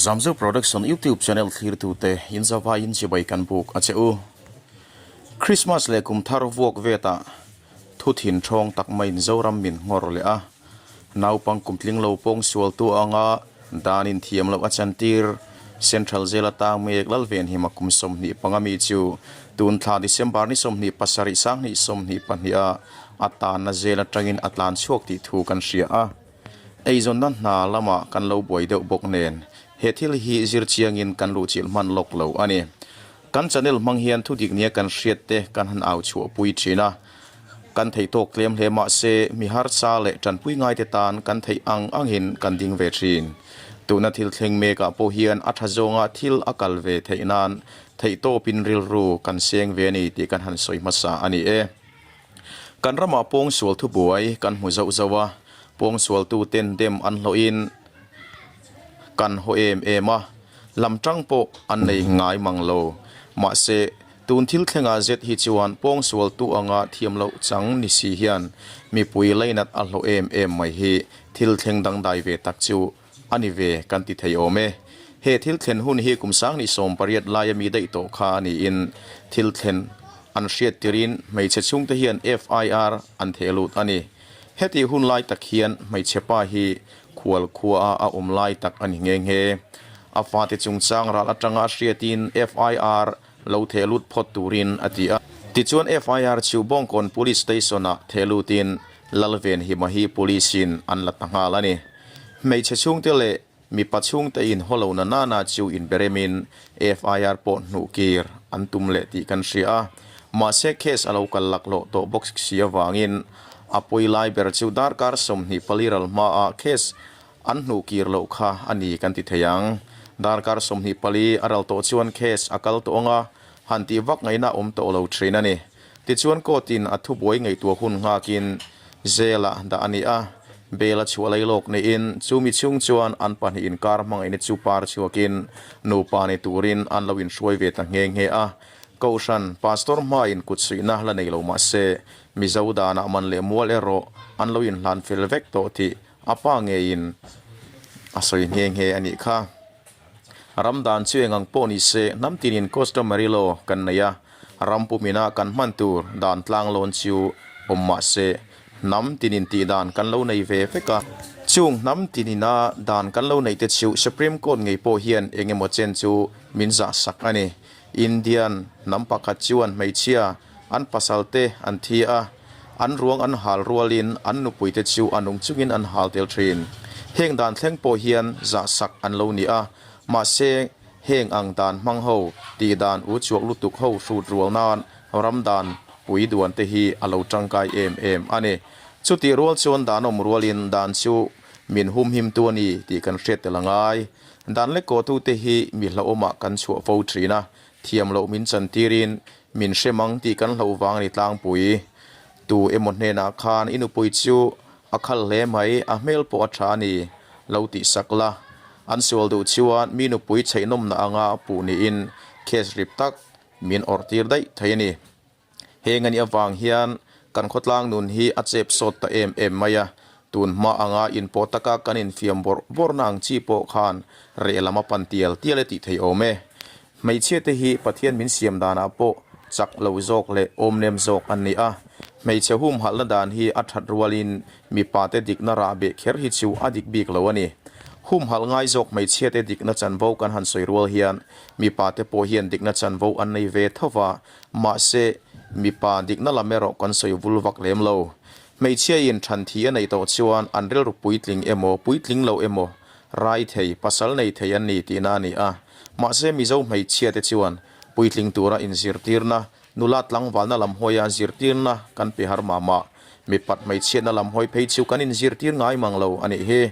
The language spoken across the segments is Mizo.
Zamzo Production YouTube channel thlirtute in zavaiin chibai kan buk a che u. Christmas leh kum thar vuak vetah thu thin thawng tak maiin Zoram min nghawr leh a. Naupang kum tling lo pawng sualtu anga dan in thiam loh a chantir Central Jail atang mek Lalvenhima kum 25 mi chu tun thla December ni 27 2022 a a tanna jail atangin a tlan chhuak tih thu kan hria a. Eizawnna hna lamah kan lo buai deuh bawk nen he thil hi zir chiangin kan luhchilh hman lawk lo a ni. Kan channel hmang hian thu dik nia kan hriat te kan han au chhuah pui thin a. Kan theih tawk tlem hle mah se mi harsa leh tanpui ngaite tan kan theih ang angin kan ding ve thin. Tuna thil thleng mekah pawh hian a tha zawnga thil a kal ve theih nan theih tawpin rilru kan seng ve a ni tih kan han sawi hmasa a ni e. Kan ramah pawngsual thubuai kan hmu zauh zauh a, pawngsualtuten dem an hlawhin kan haw em em a, lam tang pawh an nei ngai mang lo. Mahse, tun thil thlengah zet hi chuan pawngsualtu anga thiam loh chang ni si hian mipui lainat a hlawh em em mai hi thil thleng dangdai ve tak chu a ni ve kan ti thei awm e. He thil thlen hun hi kum 2018 laia mi daih tawh kha a niin thil thlen an hriat tirin hmeichhe chhungte hian FIR an theh lut a ni. Heti hun lai tak hian hmeichhe pa hi khual khua a a awm lai tak a ni nghe nghe. A fate chungchang ral atanga hriatin FIR lo theh lut phawt turin a ti a. Tichuan FIR chu Bawngkawn Police Station-ah theh lutin Lalvenhima hi Police-in an la ta nghal a ni. Hmeichhe chhungte leh mipa chhungte in haw lo na nana chu inberemin FIR pawh hnuh kir an tum leh tih kan hria a. Mahse case a lo kal laklawh tawh bawk si avangin a pawi lai ber chu darkar 24 ral hmaah case an hnuh kir loh kha a ni kan ti thei ang. Darkar 24 a ral tawh chuan case a kal tawh ang a, han tih vak ngaihna awm tawh lo thin a ni. Tichuan court-in a thubuai ngaihtuah hun nghakin jail-ah dah a ni a, bail a chhuah lai lawk niin chumi chhung chuan an pahnih inkar hmangaihna chu par chhuakin nupa ni turin an lo inhruai ve ta nghe nghe a. Kohhran pastor hmain kutsuihna la nei lo mah se Mizo danah man leh mual erawh an lo inhlan fel vek tawh tih a pa ngeiin a sawi nghe nghe a nih kha. Ram dan chu eng ang pawh ni se hnam tinin customary law kan nei a, ram pumina kan hman tur dan tlang lawn chu awm mah se hnam tinin tih dan kan lo nei ve vek a. Chung hnam tinina dan kan lo neih te chu Supreme Court ngei pawh hian eng emaw chen chu min zah sak a ni. Indian hnam pakhat chuan hmeichhia an pasal te an thi a, an ruang an hal rualin an nupui te chu a nung chungin an hal tel thin. Heng dan thleng pawh hian zah sak an lo ni a, mahse heng ang dan hmang ho tih dan u chuak lutuk ho hrut rual nan ram dan pui duan te hi a lo tangkai em em a ni. Chutih rual chuan dan awm rualin dan chu min humhim tu a ni tih kan hriat tel a ngai. Dan lek kawhtu te hi mi hlauhawmah kan chhuah fo thin a, Thiam loh min chantirin min hre mang tih kan hlauh vang a ni tlangpui. Tu emaw hnenah khan i nupui chu a khal hle mai, a hmel pawh a tha a ni, lo tih sak la. An sual duh chuan mi nupui chheihnawmna anga puh niin case rip tak min awrh tir daih thei a ni. Heng a nih avang hian kan khawtlang nun hi a chep sawt ta em em mai a, tun hma anga inpawh taka kan infiam bawrh bawrhna ang chi pawh khan reh lam a pan tial tial e tih theih awm e. Hmeichhia te hi Pathian min siam danah pawh chak lo zawk leh awmnem zawk an ni a, hmeichhe humhalhna dan hi a that rualin mipa te dikna rah beh kher hi chu a dik bik lo a ni. Humhalh ngai zawk hmeichhia te dikna chanvo kan han sawi rual hian mipa te pawh hian dikna chanvo an nei ve tho va, Mahse, mipa dikna lam erawh kan sawi vul vak lem lo. Hmeichhiain than thi a neih tawh chuan an rilru puitling emaw, puitling lo emaw, rai thei, pasal nei thei an ni tihna a ni a. Mahse, Mizo hmeichhiate chuan puitling tura inzirtirna, nula tlangvalna lam hawia zirtirna kan pe har mah mah. Mipat hmeichhiatna lam hawi phei chu kan inzirtir ngai mang lo a nih hi.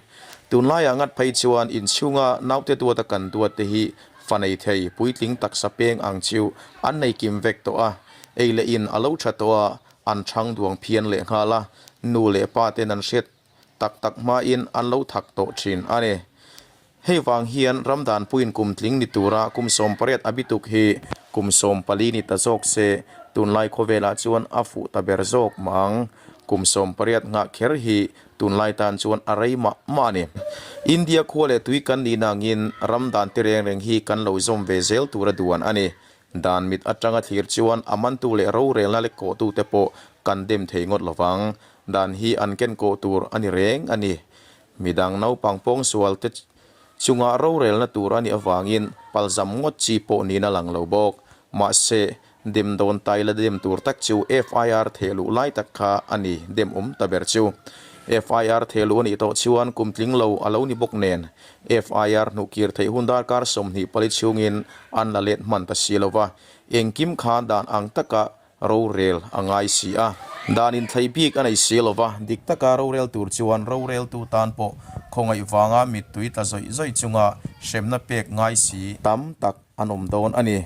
Tunlaiah ngat phei chuan inchhunga naute duata kan duatte hi Fa nei thei puitling taksa peng ang chu an nei kim vek tawh a, ei leh in a lo tha tawh a, an chhang duang phian leh nghal a, nu leh pa ten an hriat tak tak hmain an lo thak tawh thin a ni. Hei vang hian ramdanpuiin kum tling ni tura kum 18 a bituk hi kum 14 ni ta zawk se, tunlai khawvelah chuan a fuh ta ber zawk mah ang. Kum 18 nghah kher hi tunlai tan chuan a rei mah mah a ni. India khua leh tui kan nih nangin ram dan te reng reng hi kan lo zawm ve zel tura duan a ni. Dan mit atanga thlir chuan a mantu leh rorelna lek kawhtute pawh kan dem thei ngawt lovang. Dan hi an ken kawh tur a ni reng a ni. Midang naupang pawngsual te chunga rorelna tur a nih avangin palzam ngawt chi pawh niin a lang lo bawk. Mahse, dem dawn tai la dem tur tak chu FIR theh luh lai tak kha a ni dem awm ta ber chu. FIR theh luh a nih tawh chuan kum tling lo a lo ni bawk nen FIR hnuh kir theih hun darkar 24 chhungin an la let hman ta si lo va, engkim kha dan ang taka Rorel a ngai si a. Dan inthlei bik a nei si lo va, dik taka rorel tur chuan roreltu tan pawh khawngaih vanga mittui tla zawih zawih chunga hremna pek ngai si tam tak an awm dawn a ni.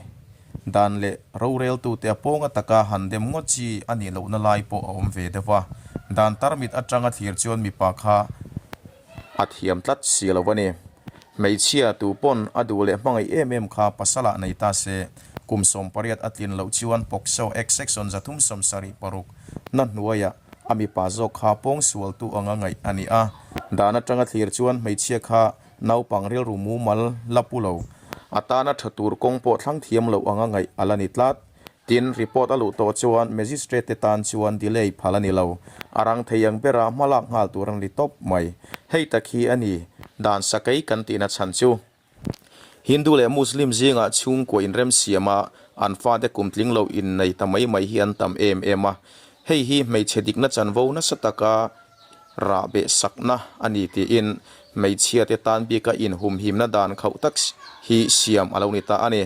Dan leh roreltute a pawnga taka han dem ngawt chi a nih lohna lai pawh a awm ve deuh a. Dan tarmit atanga thlir chuan mipa kha a thiam tlat si lo a ni. Hmeichhia tu pawn a duh leh hmangaih em em kha pasalah nei ta se, kum 18 a tlin loh chuan POCSO Act Section 376 na hnuaiah a mipa zawk kha pawngsualtu anga ngaih a ni a. Dan atanga thlir chuan hmeichhia kha naupang rilru mumal la pu lo, a tana tha tur kawng pawh thlang thiam loh anga ngaih a la ni tlat. Tin, report a luh tawh chuan Magistrate te tan chuan delay phal a ni lo. A rang thei ang bera hma lak nghal tur a ni tawp mai. Hei tak hi a ni, dan sakei kan tihna chhan chu. Hindu leh Muslim zingah chhungkua inremsiam a, an fate kum tling lo innei ta mai mai hi an tam em em a. Hei hi hmeichhe dikna chanvo nasa taka rah beh sakna a ni tiin hmeichhia te tan bika inhumhimna dan khauh tak hi siam a lo ni ta a ni.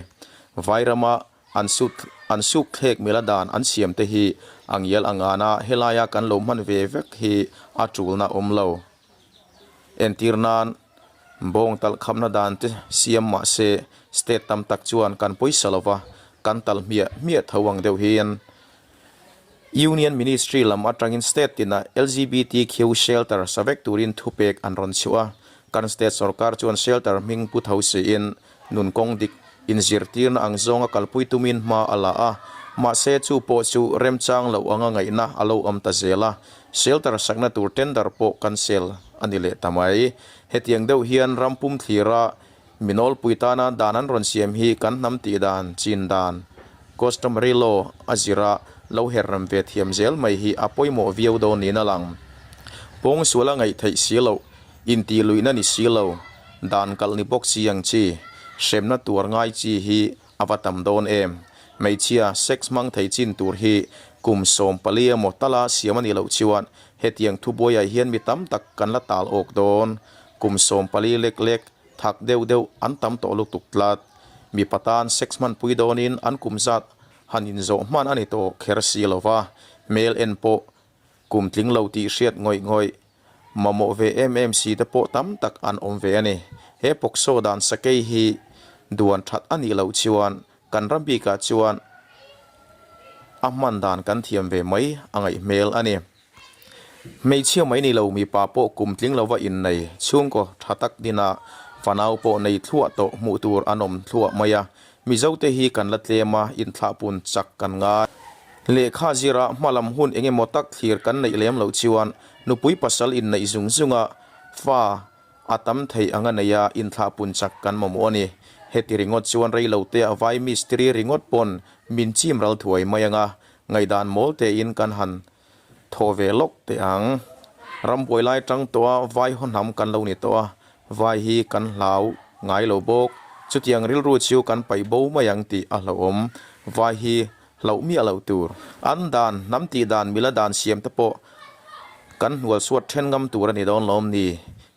Vairama An sut an suk thlek mila dan an siam te hi a ngial a ngan a, helaia kan lo hman ve vek hi a tulna awm lo. Entir nan, bawng talh khamna dan te siam mah se state tam tak chuan kan pawisa lova kan talh hmiah hmiah tho ang deuh hian Union Ministry lam atangin state tinah LGBTQ shelter sa vek turin thupek an rawn chhuah a, kan state sorkar chuan shelter hming pu tho siin Nun kawng dik inzirtirna ang zawnga kalpui tumin hma a la a, mahse chu pawh chu remchang loh anga ngaihna a lo awm ta zel a, shelter sakna tur tender pawh cancel a ni leh ta mai. Hetiang deuh hian ram pum thlira mi nawlpui tana dan an rawn siam hi kan hnam tih dan, chin dan, customary law a zira lo her rem ve thiam zel mai hi a pawimawh viau dawn niin a lang. Pawngsual a ngaih theih si loh Intih luihna ni si lo, dan kalh ni bawk si ang chi, hremna tuar ngai chi hi a va tam dawn em? Hmeichhia sex hmang thei chin tur hi kum 14 emaw tala siam a nih loh chuan hetiang thubuaiah hian mi tam tak kan la tal awk dawn. Kum 14 lek lek, thak deuh deuh an tam tawh lutuk tlat. Mipa tan sex hmanpui dawnin an kum zat han inzawh hman a ni tawh kher si lo va, hmel en pawh kum tling lo tih hriat ngawih ngawih Mamawh ve em em si te pawh tam tak an awm ve a ni. He POCSO dan sakei hi duan that a nih loh chuan kan ram bikah chuan a hman dan kan thiam ve mai a ngaih hmel a ni. Hmeichhia mai ni lo mipa pawh kum tling lova innei chhungkaw tha tak dina fanau pawh nei thluah tawh hmuh tur an awm thluah mai a. Mizote hi kan la tlem a, inthlahpun chak kan ngai. Lehkha zira hmalam hun eng emaw tak thlir kan neih lem loh chuan nupui pasal inneih zung zunga fa a tam theih anga neia inthlahpun chak kan mamawh a ni. Heti ringawt chuan rei lo te a vai mistiri ringawt pawn min chim ral thuai mai anga ngaihdan mawl tein kan han thaw ve lawk teh ang. Rambuai lai tang tawh a vai haw hnam kan lo ni tawh a, vai hi kan hlau ngai lo bawk. Chutiang rilru chu kan paih bo mai ang tih a hlauhawm. Vai hi hlauh miah loh tur. An dan, hnam tih dan, mila dan siam te pawh kan hnual suat then ngam tur a ni dawn lawm ni.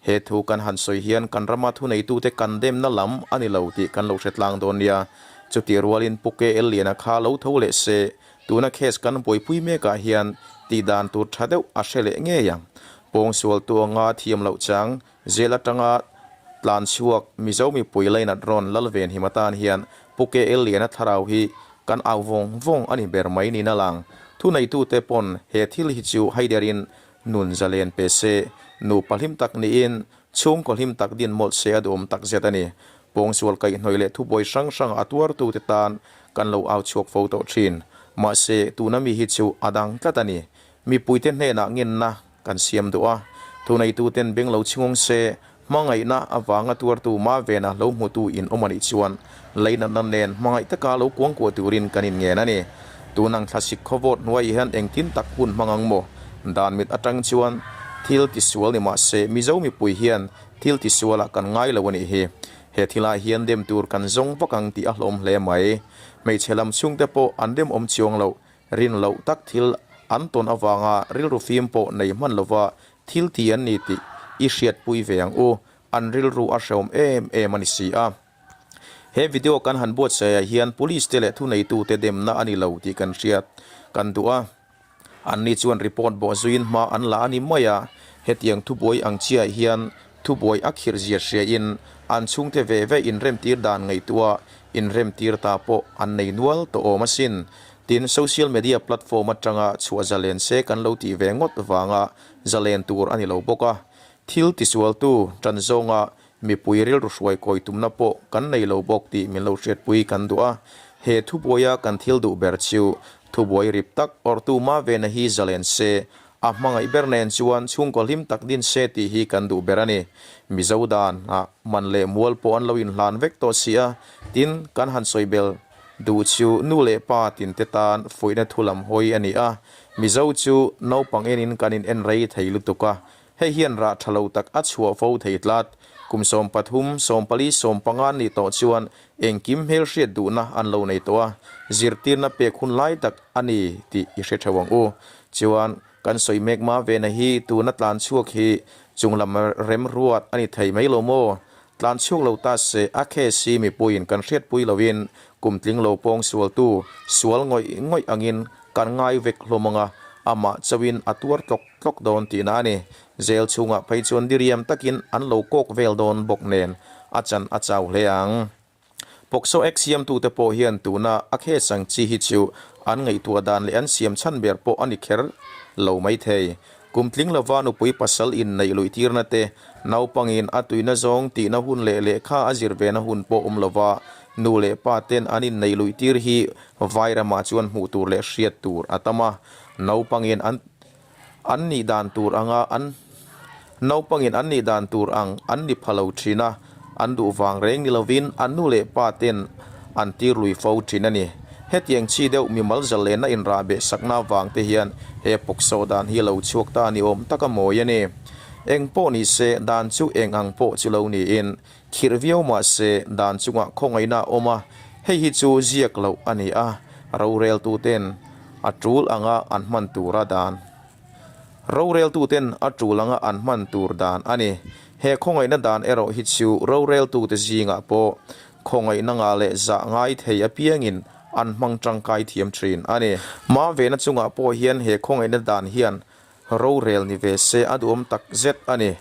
He thu kan han sawi hian kan rama thuneitute kan demna lam a ni lo tih kan lo hre tlang dawn nia. Chutih rualin Pu KL Liana kha lo tho leh se, Tuna case kan buaipui mekah hian tih dan tur tha deuh a hre leh ngei ang. Pawngsual tu anga thiam loh chang zel atanga tlan chhuak Mizo mipui lainat rawn lal ven him atan hian Pu KL Liana thlarau hi kan au vawng vawng a ni ber mai niin a lang. Thuneitute pawn he thil hi chu haiderin nun zalen pe se, nupa hlim tak niin chhungkaw hlim tak din mawlh se a duhawm takzet a ni. Pawngsual kaihhnawih leh thubuai hrang hrang a tuartute tan kan lo au chhuak fo tawh thin. Mahse, tuna mi hi chu a dang tlat a ni. Mipuite hnenah ngenna kan siam duh a, thuneituten beng lo chhingawng se, hmangaihna avanga tuartu Mavena lo hmutu in awm a nih chuan leinatna nen hmangaih taka lo kuangkuah turin kan inngen a ni. Tunang thlasik khawvawt hnuaiah hian engtin tak hun hmang ang maw? Dan mit atang chuan thil tisual ni mahse Mizo mipui hian thil tisualah kan ngai lo a nih hi. He thilah hian dem tur kan zawng vak ang tih a hlawm hle mai. Hmeichhe lam chhungte pawh an dem awm chiang loh. Rin loh tak thil an tawn avanga rilru fim pawh nei hman lova thil ti an ni tih i hriatpui ve ang u, an rilru a hrehawm em em a ni si a. He video kan han buatsaih ah hian police te leh thuneitute demna a ni lo tih kan hriat kan duh a. Anni chuan report bawh zuiin hma an la a ni mai a, hetiang thubuai ang chiah hian thubuai a khirh zia hriain an chhungte ve ve inremtir dan ngaihtuah inremtir ta pawh an nei nual tawh awm asin. Tin, social media platform atanga chhuah zalen se kan lo tih ve ngawt vanga zalen tur a ni lo bawk a. Thil tisualtu tan zawnga mipui rilru hruai kawi tumna pawh kan nei lo bawk tih min lo hriatpui kan duh a. He thubuaia kan thil duh ber chu thubuai rip tak awrhtu Mavena hi zalen se, a hmangaih ber nen chuan chhungkaw hlim tak din se tih hi kan duh ber a ni. Mizo dan ah man leh mual pawh an lo inhlan vek tawh si a, tin kan han sawi bel Duh chu nu leh pa tinte tan fuihna thu lam hawi a ni a, Mizo chu naupang enin kan in en rei thei lutuk a, hei hian rah tha lo tak a chhuah fo thei tlat. Kum 13, 14, 15 an nih tawh chuan engkim hmelhriat duhna an lo nei tawh a, zirtirna pek hun lai tak a ni tih i hre theuh ang u. Chuan kan sawi mek ma vena hi tuna tlan chhuak hi chunglam remruat a ni thei mai lo maw? Tlan chhuak lo ta se a case hi mipuiin kan hriatpui loin kum tling lo pawng sualtu sual ngawih ngawih angin kan ngai vek hlawm ang a, amah chauhin a tuar tlawk tlawk dawn tihna a ni. Jail chhungah phei chuan diriam takin an lo kawk vel dawn bawk nen a chan a chau hle ang. Pawkso ek siamtute pawh hian tuna a case ang chi hi chu an ngaihtuah dan leh an siam chhan ber pawh a ni kher lo mai thei. Kum tling lova nupui pasal inneih luih tirna te, naupangin a tuina zawng tihna hun leh lehkha a zir vena hun pawh awm lova nu leh pa ten an inneih luih tir hi vai ramah chuan hmuh tur leh hriat tur a tam a. Naupangin an an nih dan tur anga an naupangin an nih dan tur ang an ni pha lo thin a, an duh vang reng ni lovin an nu leh pa ten an tir lui fo thin a ni. Hetiang chi deuh mimal zallenna inrah beh sakna avang te hian he pawkso dan hi lo chhuak ta ni awm taka mawi a ni. Eng pawh ni se dan chu eng ang pawh chu lo niin khirh viau mah se dan chungah khawngaihna a awm a, hei hi chu ziak loh a ni a, roreltuten a tul anga an hman tura dan. Roreltuten a tul anga an hman tur dan a ni. He khawngaihna dan erawh hi chu roreltute zingah pawh khawngaihna ngah leh zah ngai thei apiangin an hmang tangkai thiam thin a ni. Mavena chungah pawh hian he khawngaihna dan hian rorel ni ve se a duhawm tak zet a ni.